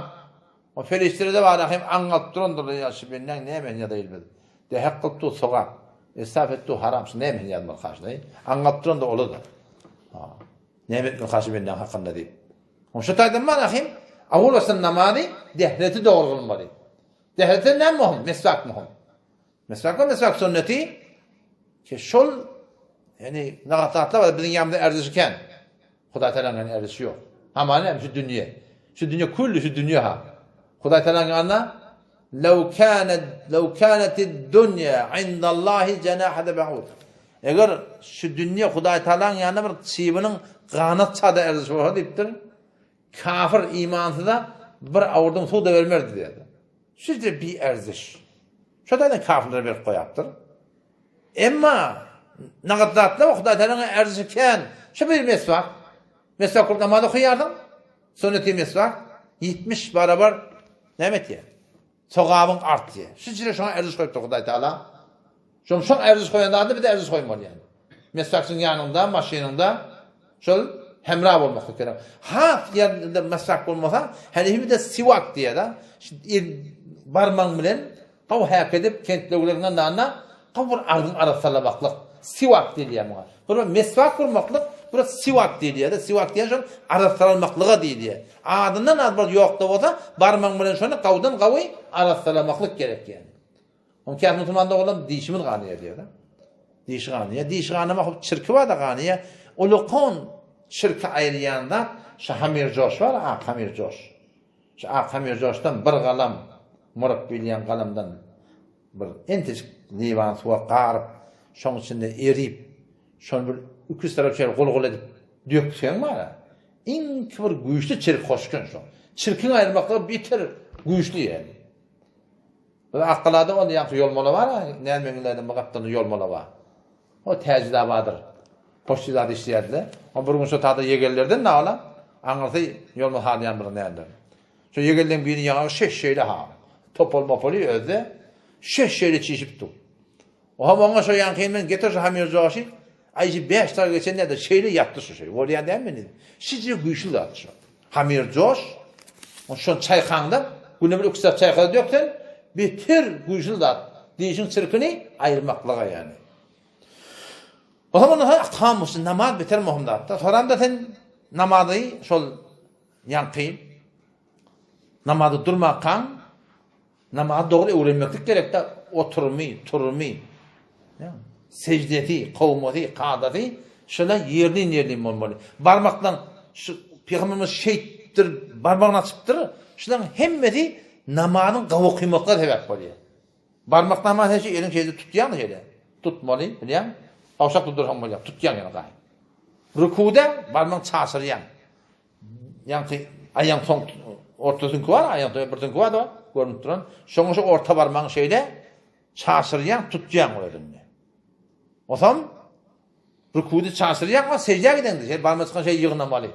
O perişdelerde bar hem aňňalyp durandyrlar ýa şu bendäň näme ýazaýyl biz. Dehek kylyp dur sogap. Esraf et dur haram şu näme ýazmaly karşyna. Aňňalyp durandyr ola da. Näme etmeli karşy bendäň hakynda diýip. Şu taýdan bar ahim awul başdan namazy dehreti dogry kylmaly. Dehretden näme möhüm? Meswak möhüm. Meswak we meswak sünneti ki şol ýani nagatlar bar biziň ýanymyzda erzişi kän. Hudaý Taalanyň ýanynda erzişi ýok. Hamana hem şu dünýe. Şu dünýe külli şu dünýe ha. Hudaý Taalanyň ýanynda Lew kânet lew kânetid dunýa indallahi jenahada ba'ud. Eger şu dünýe Hudaý Taalanyň ýanynda bir çybynyň ganat çada erzişi bolsa diýipdir. Kafir imansyza bir awurdyň suw-da bermerdi diýýär. Şeýle bi erziş. Şo taýdan kafirlere berip goýapdyr. Emma nagat zatlar Hudaý Tagalaň erzişi kän. Şu bir meswak. Meswak bolup namaz okaýarsyň. Sünneti meswak 70 barabar näme etýär? Sogabyň artýar. Şu jire şoňa erziş goýupdyr Hudaý Tagala. Şoň şoň erziş goýan zadyny bize erziş goýmaly ýaly. Meswakçyň ýanynda, maşynyňda şol hemra bolmaklyk gerek. Has ýerinde meswak bolmasa, henifi de siwak diýýär-de. El barmagyň bilen gaw häk edip kentlewleriňden danda gaw bir agzyň arassalamaklyk. Siwak diýilýär muňa. Bir meswak bolmaklyk, bir siwak diýilýär-de. Siwak diýen şol arassalanmaklyga diýilýär. Adyndan az bir ýok-da bolsa, barmagyň bilen şony gawdan gawy arassalamaklyk gerek ýaly. Oň käbir musulman doganlarym dişimiz ganýar diýýär. Dişi ganýar. Dişi ganama hop çirki bar-da ganýar. Ulukon çirki aýyrýan zat şu hamir joş bar, ak hamir joş. Şu ak hamir joşdan bir galam muryp bilýän galamdan bir entejik liwan suwa garyp, şoň içinde erip, şony bir iki tarap şeýle gul-gul edip dökseň bar. Iň bir güýçli çirk hoşken şo. Çirkiň aýyrmakda beter güýçli ýaly. Bir Akgalada ol ýaňky ýolmala bar-a, nämeňlerden bir gapdalynda ýolmala bar. O Täjidabadyr. Poçta zat işleýärdi-de. O bir gün şo tada ýegenlerden nagala, aňyrsy ýolma salýan bir näler. Şo ýegenleň biri ýaňagy şeş-şeýle ha. Topal-mopaly özde şeş-şeýle çişip dur. Oha maňa şo ýaňky men getir şu hamir joşy. Aý 5 dagy geçen näde şeýle ýatdy şu şey. Bolýan dälmi indi? Şije güýçli zat şu. Hamir joş. Şony çaýkaňda güne bir üç saat çaýkada döksen beter güýçli zat. Dişiň çirkini aýyrmaklyga ýani. O zaman ha kamus namaz beter möhüm zatda. Soranda sen namazy şol ýaňky namazy durmakaň Namazy dogry öwrenmeklik gerekde, oturymy, turumy, sejdesi, kowmasy, kadasy şolar ýerli-ýerli bolmaly. Barmakdan şu Pygamberimiz şeýtdir, barmagyny açypdyr, şularyň hemmesi namazyň gawy okymaklyga sebäp bolýar. Barmak namaz heşi eliň şeýle tutýaň şeýle. Tutmaly, bilýäň? Gawşak durdursaň bolýar, tutýaň ýöne gaý. Rukuda barmagyň çaşyrýaň. Ýaňky aýaň soň orta süňki bar, aýaň soň bir süňki bar-da, görünip duran. Şoňa şu orta barmagyň şeýle çaşyrýaň, tutýaň özüni. Osam rukudy çaşyrýaň, o seždä gideňde şeýle barmak çykan şeýle ýygnamaly.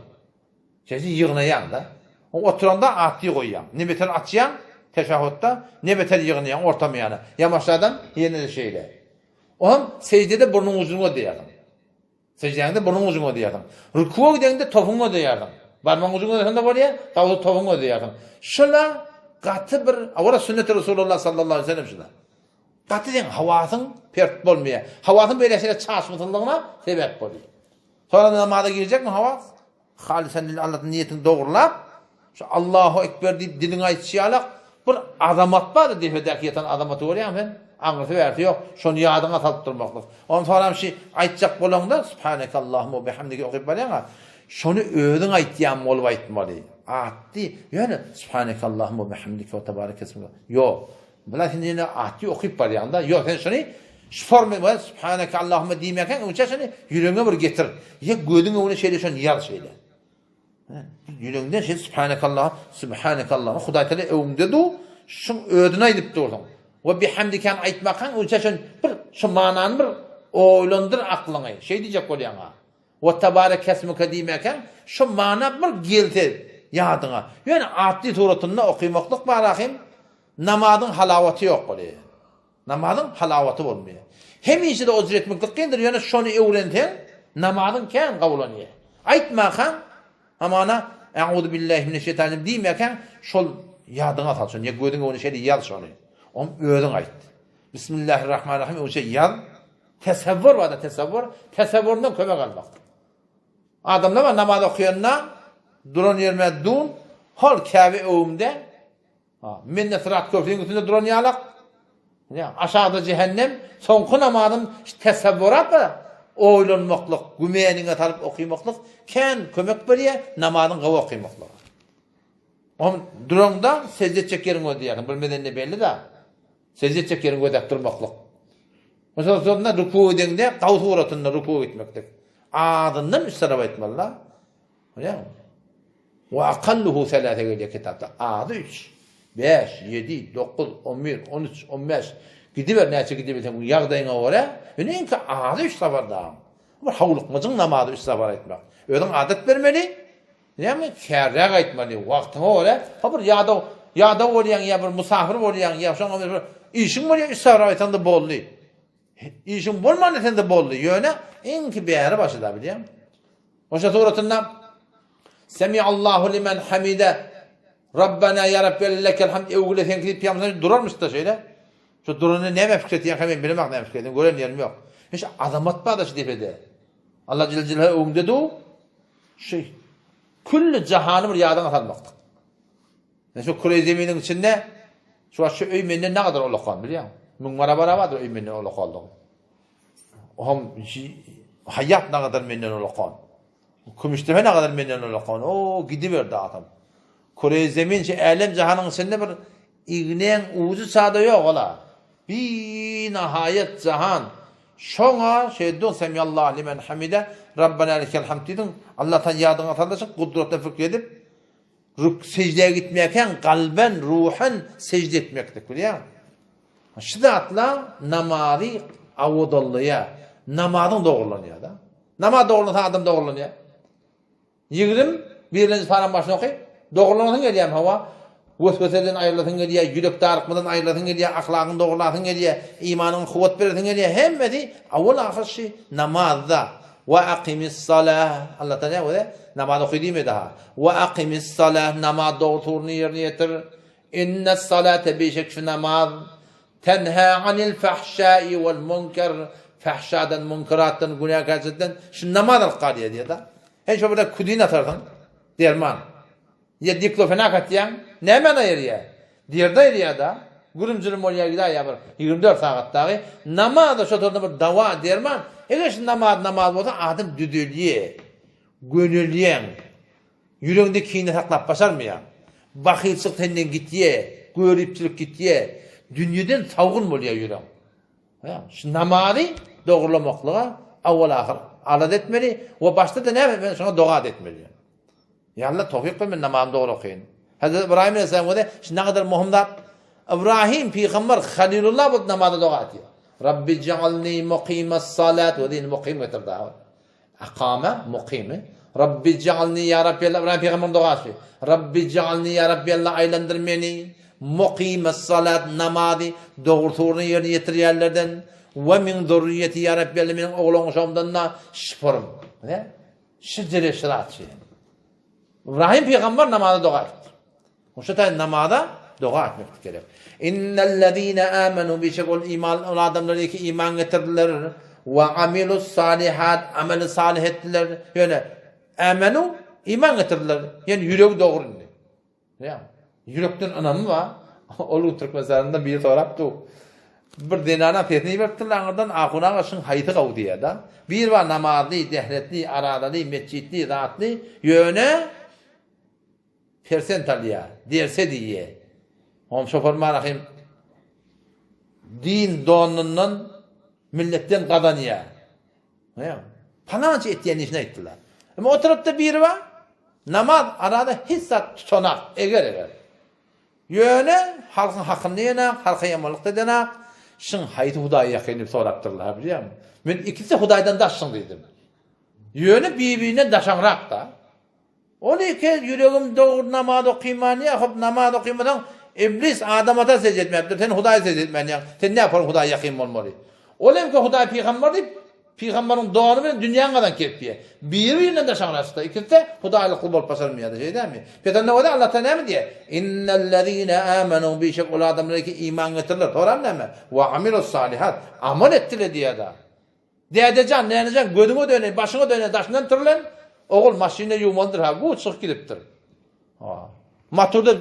Şeýle ýygnaýaň-da. O oturanda atdy goýýaň. Ne beter açýaň teşahhudda, ne beter ýygnaýaň orta meýana. Ýamaşladan ýene-de şeýle. Oňam seždede burnuň ujuny gözleýärsiň. Seždäňde burnuň ujuňy gözleýärsiň. Rüküwe gideňde topuňy gözleýärsiň. Barmagyň ujuny gözleseň-de bolýar, gawuzy topuňy gözleýärsiň. Şula gaty bir, awara sünneti Resulullah sallallahu aleyhi ve sellem şula. Gaty seň hawasyň pert bolmaýar. Hawasyň beýle şeýle çaşmasynlygyna sebäp bolýar. Sonra namaza girjekmi hawas? Halysan lil Allahdan niýetiňi dogrulap, şu Allahu Ekber diýip diliňi aýtşy ýalak bir azamat bar-da depedäki ýatan azamaty görýäňmi sen? Aňyrsy bärsi ýok. Şony ýadyňa salyp durmaklyk. Ondan soňram şi aýtjak bolaňda Subhanekallahumma we bihamdike okyp barýaň-a. Şony özüň aýtýan bolup aýtmaly. Atdy, ýöne Subhanekallahumma we bihamdike we tebareke ismuke. Ýok. Bula sen ýene atdy okyp barýaňda, ýok sen şony şu forma we subhaneke Allahumma diýmekäň öňçä şony ýüregiňe bir getir. Ýa gözüň öňüne şeýle şony ýaz şeýle. Ýüregiňden şeýle subhaneke Allah, subhaneke Allah. Hudaý Teala öňüňde du, şuň özüni aýdyp dursuň. We bihamdikän aýtmakaň öňçä şony bir şu manany bir oýlandyr aklyňy. Şeý diýjek bolýaň-a. We tabarekesmuke diýmekäň şu mana bir gelse ýadyňa. Ýöne atly suratynda okymaklyk bar ahym. Namazyň halawaty ýok bolýar. Namazyň halawaty bolmaýar. Hemişe-de o jür etmeklik kyndyr, ýöne şony öwrenseň, namazyň kän gowulanýar. Aýtmakaň, hamana, E'uzu billahi mineşşeýtanir diýmekäň, şol ýadyňa sal şony, ýa gözüň öňüne şeýle ýaz şony. Oňa özüň aýt. Bismillahirrahmanirrahim öňçe ýaz. Tesewwur bar-da, tesewwur. Tesewwurdan kömek almak. Adamlar bar namaz okaýanda, duran ýerime dun, hol Käbe öwümde, Ha, mende syrat köprüniň üstünde duran ýalak. Ýa, aşagda jähennem, soňky namazym tesewwurat bar. Oýlanmaklyk, gümeniňe salyp okymaklyk kän kömek berýär namazyň gowy okymaklyga. Ohm duraňda sejde etjek ýeriň gözleýärsiň, bilmezende belli-da. Sejde etjek ýeriň gözläp durmaklyk. Mysal üçin, ruku edeňde gaw suratynda ruku gitmeklik. Azyndan üç salawat aýtmaly-da. Bilýäňmi? Wa akalluhu selase gelýär kitapda. Azy üç, bäş, ýedi, dokuz, on bir, on üç, on bäş. Gidiber näçe gidibilseň ýagdaýyňa görä. Ýöne iňki azy üç sapar dagyň. Bir howlukmajyň namazy üç sapar aýtmak. Özüň adat bermeli. Näme kärräk aýtmaly wagtyňa görä. Ha bir ýadaw, ýadaw bolýaň ýa bir musafir bolýaň ýa şoňa bir işiň bolýar üç sapar aýtsaň-da boldy. Işiň bolman etsende boldy, ýöne iňki bäri başyda bilýäň. Oşa suratynda Semiallahu limen hamide Rabbana ya Rabbi lekel hamd öwgüle seňki diýip pygamber durarmyş da şeýle. Şu durany näme pikir etýän hem bilemok näme pikir edýän gören ýerim ýok. Hiç azamat bar da şu depede. Allah Celle Celaluhu öňünde du. Şu külli jahany bir ýadyňa salmakdyk. Men şu küre zeminiň içinde şu wagt şu öý menden ne kadar ulakan bilýäň? Müň barabar bardyr öý menden ulakanlygy. Ohm haýat ne kadar menden ulakan. Kümüşdepe ne kadar menden ulakan. O gidiberdi adam. Küre zemin şu älem jahanyň içinde bir igneň ujy çada ýok ola. Bi nahaýat jahan. Şoňa şeýdun semiyallahu limen hamide Rabbena lekel hamd diýdiň. Allah tan ýadyňa saldyşyp gudratdan fikir edip Rük sejdä gitmekäň kalben, ruhen sejde etmeklik bilýäňmi? Şu zatla namazy awodallaýar. Namazyň dogrulanýar-da. Namaz dogrulansa adam dogrulanýar. Ýigrim birinji paraň başyny oky. Dogrulanasyn gelýärmi hawa? Wesweseden aýrylasyň gelýär, ýürek darykmadan aýrylasyň gelýär, ahlagyňy dogrulasyn gelýär, imanyňa kuwwat beresiň gelýär. Hemmesi awal-ahyr şu namazda. Wa aqimis-salah. Allah Taala näme Namaz oky diýmedi ha. Wa aqimis-salah namaz dogry turuny ýerine ýetir. Innes-salate beşek şu namaz tenha anil fahşai wal munkar fahşadan munkaratdan günäkärçilikden şu namaz alyp galýar diýýär-de. Sen şo bir kudin atarsyň derman. Ýa diklofenak atýaň, nämäni aýyrýar? Derdi aýyrýar-da. Gürüm-jürüm bolýar gidäýýär bir 24 sagat dagy. Namaz-da şo torda bir dawa, derman. Eger şu namaz namaz bolsa adam düzelýär. Gönelýäň. Ýüregiňde kine saklap başarmaýaň. Bahylçylyk senden gitýär, göripçilik gitýär. Dünýeden sawgyn bolýar ýüregiň. Şu namazy dogrulanmaklyga awal-ahyr alada etmeli we başda-da näme şoňa doga etmeli. Ýa Allah towfyk ber men namazymy dogry okaýyn. Hazreti Ybraýym aleyhisselam göze şu ne kadar muhim zat. Ibrahim pygamber Halilullah bolup namaza doga etýär. Rabbi ja'alni muqimas salat we din muqim getirdi. Akame muqimi. Rabbi ja'alni ya Rabbi Allah Ibrahim pygamberin dogasy. Rabbi ja'alni ya Rabbi Allah aýlandyr meni muqimas salat namazy dogry turuny ýerine ýetirýänlerden we min zurriýeti ya Rabbi Allah meniň oglan uşagymdan da şypyrym. Ne? Şijere şyratçy. Ibrahim pygamber namaza doga etdi. Şo taý namaza doga etmek gerek. Innellezine amenu bişek ol iman ol adamlar ki iman getirdiler we amilus salihat ameli salih etdiler. Ýöne amenu iman getirdiler. Ýöne ýüregi dogry indi. Ýa, ýürekden ynamy bar. Ol gün Türkmenistanda biri sorapdy. Bir zenana sesini iberipdirler aňyrdan, Ahun aga şuň haýsy gowy diýýär-de. Bir bar namazly, dehretli, arazaly, metjitli, zatly, ýöne persent alýar, derse diýýär. Oňam şoför Marahym din donundan milletden gazanýar. Palança etýän işini aýtdylar. Emma o tarapda biri bar, namaz arada hiç zat tutanak, eger-eger. Ýöne halkyň hakyny ýenak, halka ýamanlyk edenak, şyň haýsy Hudaýa ýakyn diýip sorapdyrlar, bilýäňmi? Men ikisi Hudaýdan daşsyň diýdim. Ýöne bir-birinden daşaňrak-da. Ol eke ýüregim dogry namaz okyman ýa hop namaz okymasaň iblis Adam ata sežde etmäpdir sen Hudaýa sežde etmänýaň sen näpor Hudaýa ýakyn bolmaly. Ol emki Hudaý pygambar diýip pygambaryň dony bilen dünýäň gazan kepýä. Biri birinden daşaňraşda ikisi hudaýlykly bolup başarmaýardy şeý dälmi? Pes onda bolsa Allah taala näme diýýär? Innellezine amenu bişek ol adamlar ki iman getirdiler. Soram näme? Wa amilus salihat amal etdiler diýýär. Dädejan, nänejan, gözüňe döneýin, başyňa döneýin, daşyndan türlen, ogul maşynda ýuwmalydyr ha, bu çykyp gidipdir. Ha. Motorda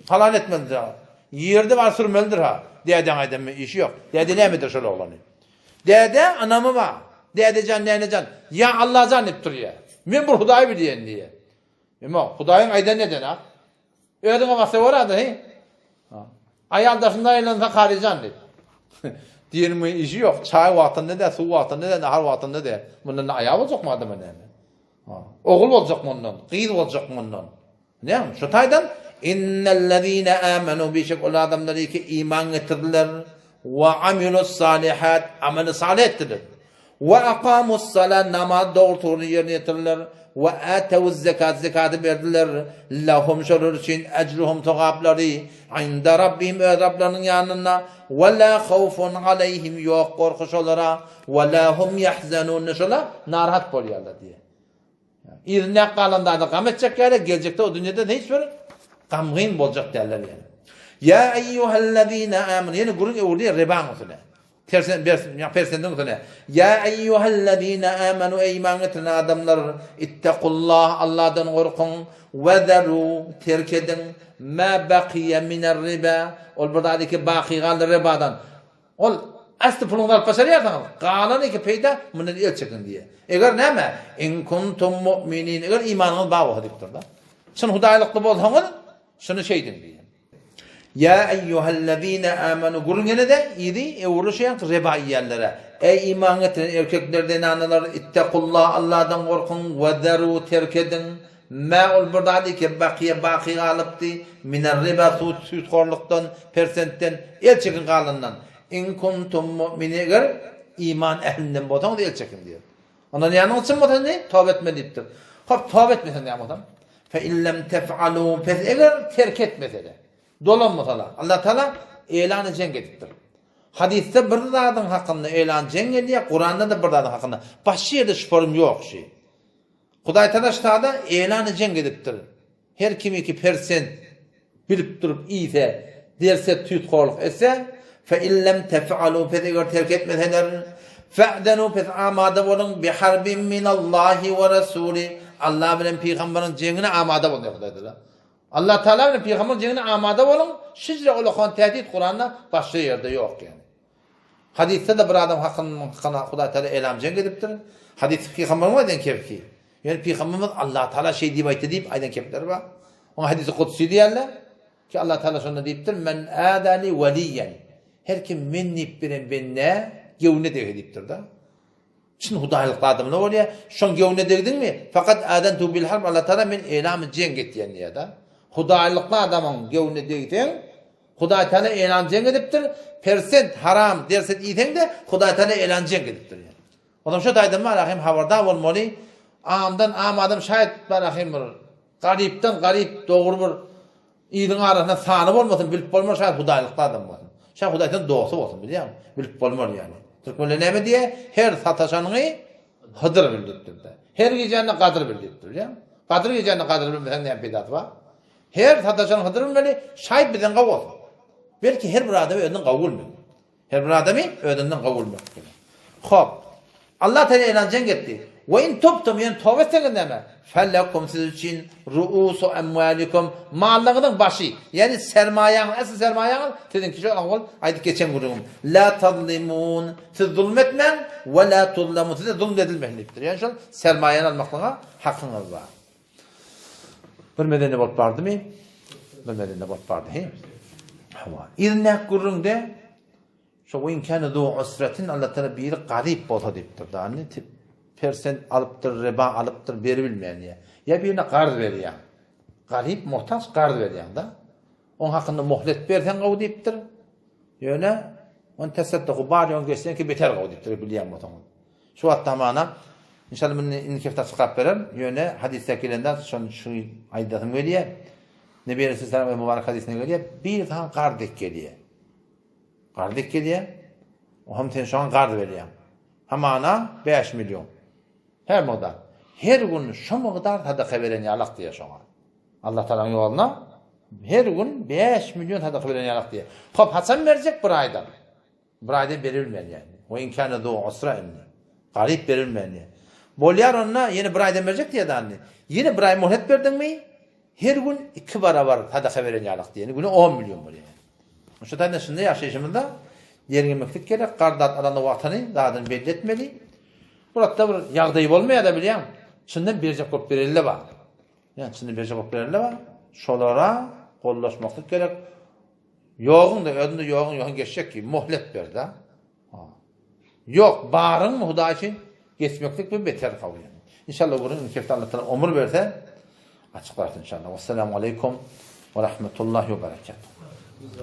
falan etmelidir ha. Ýerde bar sürmelidir ha. Dädeň aýdan işi ýok. Däde näme eder şol oglany? Däde ynamy bar. Dädejan, nänejan, ýa Allajan diýip durýar. Men bir Hudaýy bilýän diýýär. Emma Hudaýyň aýdanyny eden ha. Özüňe basa görä-de, heý. Aýal daşynda aýlansa Karyjan diýip. Diýenimiň işi ýok. Çaý wagtynda dä, suw wagtynda dä, nahar wagtynda dä. Mundan aýal boljakmy adama näme? Ogul boljakmy ondan? Gyz boljakmy ondan? Näme? Şu taýdan innellezine amenu bişek ol adamlar ki iman getirdiler we amilus salihat ameli salih etdiler. We akamus sala namaz dogry ýerine ýetirdiler. We atewuz zekat zekaty berdiler. Lahum şolar üçin ecruhum sogaplary inda rabbihim öz Rablarynyň ýanynda we la hawfun aleyhim ýok gorky şolara we la hum yahzanun şolar narahat bolýarlar diýe. Yzynda galan zada gam etjek ýaly, geljekde o dünýeden hiç bir gamgyn boljak däller ýaly. Ýa eýýuhellezine amanu, ýene gürrüň öwrülýär ribaň üstüne. Tersen bersin, ýa persendiň üstüne. Ýa eýýuhellezine amanu, eý iman getiren adamlar, ittakullah, Allahdan gorkuň, we zeru, terk ediň, ma bakiýe miner riba, ol bir zady ki baky galdy ribadan. Ol, Asly puluňyzy alyp başarýarsyňyz, galan iki peýda mundan el çekiň diýýär. Eger näme? In kuntum mu'minin, eger imanyňyz bar bolsa diýipdir-de. Çyn hudaýlykly bolsaňyz, şuny şeýdiň diýýär. Ýa eýýuhellezine amanu, gürrüň ýene-de yzy öwrülişýän reba iýenlere. Eý iman getiren erkekler, zenanalar, ittakullah, Allahdan gorkuň, we zeru, terk ediň, mä ol bir zat iki, bakyýa, baky galypdy, miner riba, sud, süýthorlukdan, persentden, el çekiň galandan. In kuntum mu'minin, eger iman ählinden bolsaňyz el çekiň diýýär. Ondan ýanyňyz çyn bolsa indi toba etmeli diýipdir. Hop, toba etmeseň näme bolsa? Fe in lem tef'alu, pes eger terk etmese-de, dolanmasala, Allah Taala eýlany jeň edipdir. Hadysda bir zadyň hakynda eýlan jeň edýär, Kuranda-da bir zadyň hakynda. Başga ýerde şübherim ýok şi. Hudaýtagala ştada eýlany jeň edipdir. Her kimiki persent bilip durup iýse, derse tüýtgorluk etse, fe in lem tef'alu pes eger terk etmeseler, fe'zenu pes amada boluň bi harbin minallahi we rasuli, Allah bilen pygamberiň jeňine amada boluň diýýär Hudaýtagala. Allah Taala bilen pygamberiň jeňine amada boluň, şijre ulakan tähdit Kuranda başga ýerde ýok ýani. Hadysda-da bir adam hakyna Hudaý Taala elam jeň edipdir. Hadys pygamberimiz aýdan kepki. Ýöne pygamberimiz Allah Taala şeý diýip aýtdy diýip aýdan kepleri bar. Oňa hadysy kudsi diýerler. Ki Allah Taala şonda diýipdir, Men adali waliýen. Her kim men diýip beren bende gewne dege diýipdir-de. Çyn hudaýlykly adamlar bolýar. Şoň gewne degdiňmi? Fakat adantu bil harb Allah Taala men elamy jeň etýän diýýär-de. Hudaýlykly adamyň gewne degseň, Hudaý Taala elan jeň edipdir, persent haram derset iýseň-de Hudaý Taala elan jeň edipdir ýa. Onam şo taýdan bar ahim habardar bolmaly. Amdan am adam şaýat bar ahim bir garypdan garyp dogry bir iliň arasynda sany bolmasyn bilip bolmar şaýat hudaýlykly adam bolsun. Şaýat Hudaýdan dosty bolsun bilýäňmi? Bilip bolmar ýaly. Türkmenler näme diýýär? Her sataşanyňy Hydyr bil diýipdir-de. Her gijäni gadyr bil diýipdir bilýäňmi? Gadyr gijäni gadyr bilmeseň näme peýdasy bar? Her sataşan Hydyr bilmeli, şaýt bizden gowy bolsa. Belki her bir adamy özünden gowy bilmeli. Her bir adamy özünden gowy bilmek gerek. Hop. Allah Teala elan jeň etdi. We in tubtum ýöne toba etseňiz näme? Felekum siz üçin ruusu amwalikum mallaryňyzyň başy, ýagny sermaýaňyz, asl sermaýaňyz siziňki şo owal aýdyp geçen gürrüňim. La tazlimun siz zulm etmäň we la tuzlamun size zulm edilmesin diýipdir. Ýagny şol sermaýany almaklyga hakyňyz bar. Bir medeni bolup bardymy? Bir medeni bolup bardy. He. Hawa. Yzyndaky gürrüňde şo we in kana zu usratin Allah Taala biri garyp bolsa diýipdir. Da indi persent alypdyr, riba alypdyr, beribilmeýän diýýär. Ýa birine garz berýär. Garyp, muhtaç garz berýär da. Oň hakynda muhlet berseň gowy diýipdir. Ýöne on tasaddaku bar ýoň geçseňki beter gowy diýipdir bilýän bolsaň. Şu wagt hamana inşallah muny indiki hepde çykaryp bererin. Ýöne hadysda gelende şony şu aýdasym gelýär. Nebi Aleyhisselam we mübarek hadysynda gelýär. Bir saňa gar dek gelýär. Gar dek gelýär. O hem sen şoňa garz berýäň. Hamana 5 million. Her mugdar. Her gün şu mugdar sadaka beren ýalak diýär şoňa. Allah Taalanyň ýoluna her gün 5 million sadaka beren ýalak diýär. Hop, haçan berjek? Bir aýdan. Bir aýda berilmeýän ýaly. We in kana zu usra indi. Garyp berilmeýän ýaly. Bolýar onda ýene bir aýdan berjek diýýär indi. Ýene bir aý möhlet berdiňmi? Her gün 2 barabar sadaka beren ýalak diýýär. Güne 10 million bolýar. Şu taýdan şunda ýaşaýşymyzda derňemeklik gerek. Gardat alanda wagtyny, zadyny belli etmeli. Muratda bir ýagdaý bolmaýar-da bilýäň. Çyndan berjek bolup bereli-de bar. Ýa çyndan berjek bolup bereli-de bar. Şolara gollaşmaklyk gerek. Ýoguň-da, özüňde ýoguň ýoguň geçjek ki, mohlet ber-de. Ýok, baryňmy Hudaý üçin geçmeklik bu beter gowy. Inşallah gürrüň indiki hepde Allah Taala ömür berse. Açyklarys inşallah. Wesselamu aleýkum we rahmetullahi we berekatuh.